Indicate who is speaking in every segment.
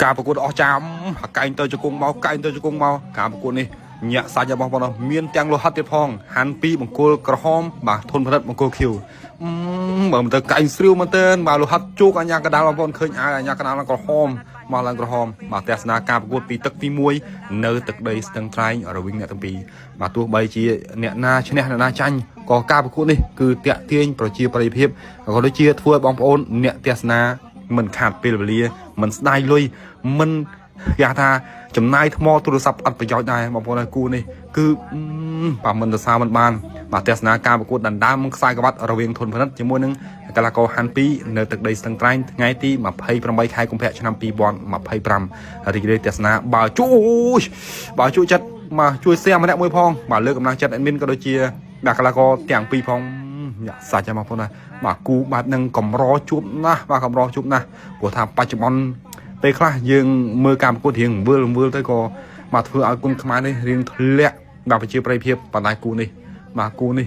Speaker 1: ការប្រកួតអស្ចារ្យកែងទៅជង្គង់មកកែងទៅជង្គង់មកការប្រកួតនេះញាក់សាច់របស់បងប្អូនមានទាំងលោហិតទៀតផងហាន់ពីបង្គោលក្រហមបាទធនផលិតបង្គោលខៀវបើមិនទៅកែងស្រាវមែនទែនបាទលោហិតជោគអញ្ញាកដាលបងប្អូនឃើញអាវអញ្ញាកដាលក្រហមមកឡើងក្រហមបាទទស្សនាការប្រកួតពីទឹកទី1នៅទឹកដីស្ទឹងត្រែងរវាងអ្នកទាំងពីរបាទទោះបីជាអ្នកណាឈ្នះអ្នកណាចាញ់ក៏ការប្រកួតនេះគឺតាក់ទាញប្រជាប្រិយភាពក៏ដូចជាធ្វើឲ្យបងប្អូនអ្នកទស្សនាមិនខាតពេលវេលាមិនស្ដាយលុយមិនគេហៅថាចំណាយថ្មទូរស័ព្ទអត់ប្រយោជន៍ដែរបងប្អូនហើយគូនេះគឺបាទមិនសរសើរមិនបានបាទទស្សនាការប្រកួតដណ្ដើមខ្សែក្រវ៉ាត់រវាងធនផលិតជាមួយនឹងកីឡាករហាន់2នៅទឹកដីស្ទឹងត្រែងថ្ងៃទី28ខែកុម្ភៈឆ្នាំ2025រីករាយទស្សនាបើជួយបើជួយចិត្តមកជួយ share ម្នាក់មួយផងបាទលើកកម្លាំងចិត្ត admin ក៏ដូចជាបាទកីឡាករទាំងពីរផងញាក់សាច់ហ្នឹងបងប្អូនណាបាទគូបែបនឹងកម្រជួបណាស់បាទកម្រជួបណាស់ព្រោះថាបច្ចុប្បន្នពេលខ្លះយើងមើលការប្រកួតរៀងវើលវើលទៅក៏បាទធ្វើឲ្យគុណខ្មែរនេះរៀងធ្លាក់បាទប្រជាប្រិយភាពបណ្ដាគូនេះបាទគូនេះ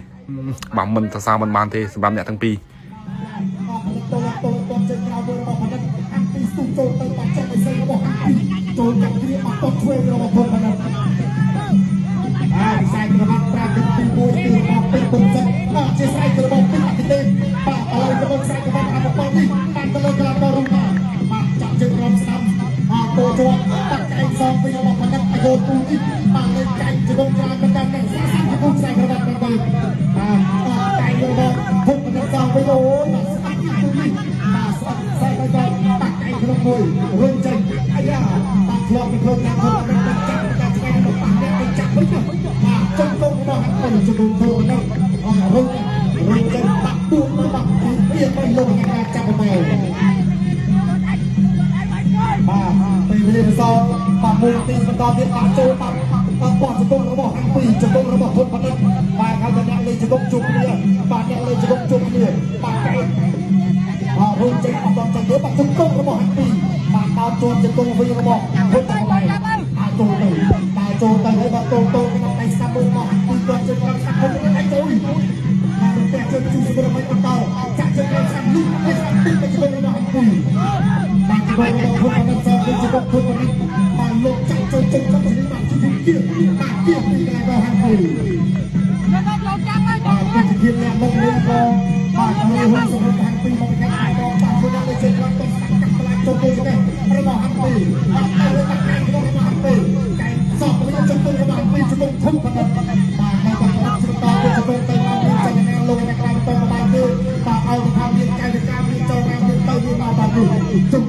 Speaker 1: បាទមិនសរសើរមិនបានទេសម្រាប់អ្នកទាំងពីរ
Speaker 2: បាទផលិតតតតចេញក្រៅវិញរបស់ផលិតអាំងពីស្ទុះចូលទៅបាត់ចុះឲ្យសេរបស់អាំងពីចូលកាត់គ្រាបាត់តឆ្វេងរបស់ផលិតអាខ្សែក្រវ៉ាត់5ទី1គឺរបស់ពេជ្រពុំសិតបាទជាស្រ័យរបស់ពេជ្រអតិទេបាទឥឡូវរបស់ខ្សែក្រវ៉ាត់អា7នេះបានទៅលើកលាកររុំបាទបាទចាប់ជើងរំស្ដាំបាទតជាប់បាត់កែងសងវិញរបស់ផលិតអាយូទូនេះបាទលេខកែងជង្គង់ច្រើនមិនដល់សាសាគូខ្សែក្រវ៉ាត់បាទបាទកែងរបស់ភុកផលិតសងវិញអូយបាទស្អាតទូនេះបាទស្អាតខ្សែក្រវ៉ាត់បាត់កែងក្នុងមួយរុញចេញអាយ៉ាបាទធ្លាប់ទៅខ្លួនតាមផលិតចាប់ការឆ្វេងរបស់ប៉ះអ្នកទៅចាប់វិញបាទជង្គង់របស់ហាក់ទៅជង្គង់ធ្វើនេះអស់រុញរុញចេញបាក់ពួកមកបាក់ពីពីទៅលោកអ្នកចាប់មកបាទពេលវេលាបន្សល់បាទមួយទីបន្តទៀតបាទចូលបាទបាទបោះជង្គង់របស់ហាក់ពីជង្គង់របស់ធុនផលិតបាទហើយអ្នកលេងជង្គង់ជួបគ្នាបាទអ្នកលេងជង្គង់ជួបគ្នាបាទកែងបាទរុញចេញអត់ដល់ចេញទេបាទជង្គង់របស់ហាក់ពីបាទដោតជួនជង្គង់វិញរបស់ធុនផលិតបាទចូលទៅបាទចូលទៅហើយបាទតូតូក្នុងដៃស្ដាប់មួយរបស់ហាក់ពីគាត់ជើងក្រោមស្ដាប់ធុនផលិតអាចចូលបាទផ្ទះជើងជួសសម្រាប់បន្តចាក់ជើងក្រោមស្ដាប់លុះទៅស្ដាប់ទីទៅជង្គង់របស់ហាក់ពីបាទជង្គង់របស់ធុនផលិតសងវិញជង្គង់ធុនផលិតបាទលោកចាក់ចូលជើងក្នុងបាទជង្គង់គៀបាទគៀពីកន្លែងហាក់ពីបាទគឺជាអ្នកមកលេងក៏បាទធ្វើហ៊ុនសម្រាប់ហាក់ពីមកពីខាងដល់បាទធ្វើដល់ជើងក្រោមទៅស្ដាប់កាត់ផ្លាច់ចូលទៅនេះរបស់ហាក់ពីបាទទៅបាក់កែងរបស់ហាក់ពីកែងសក់វិញជង្គង់របស់ហាក់ពីជង្គង់ធំផលិតបាទនៅតែផលិតបន្តទៅជង្គង់ទៅមកមានចេតនាលោកអ្នកក្រៅទៅបាយគឺបាទឲ្យទៅខាងមានកាយវិការមានចូលតាមមានទៅមានមកបាទគឺជង្គ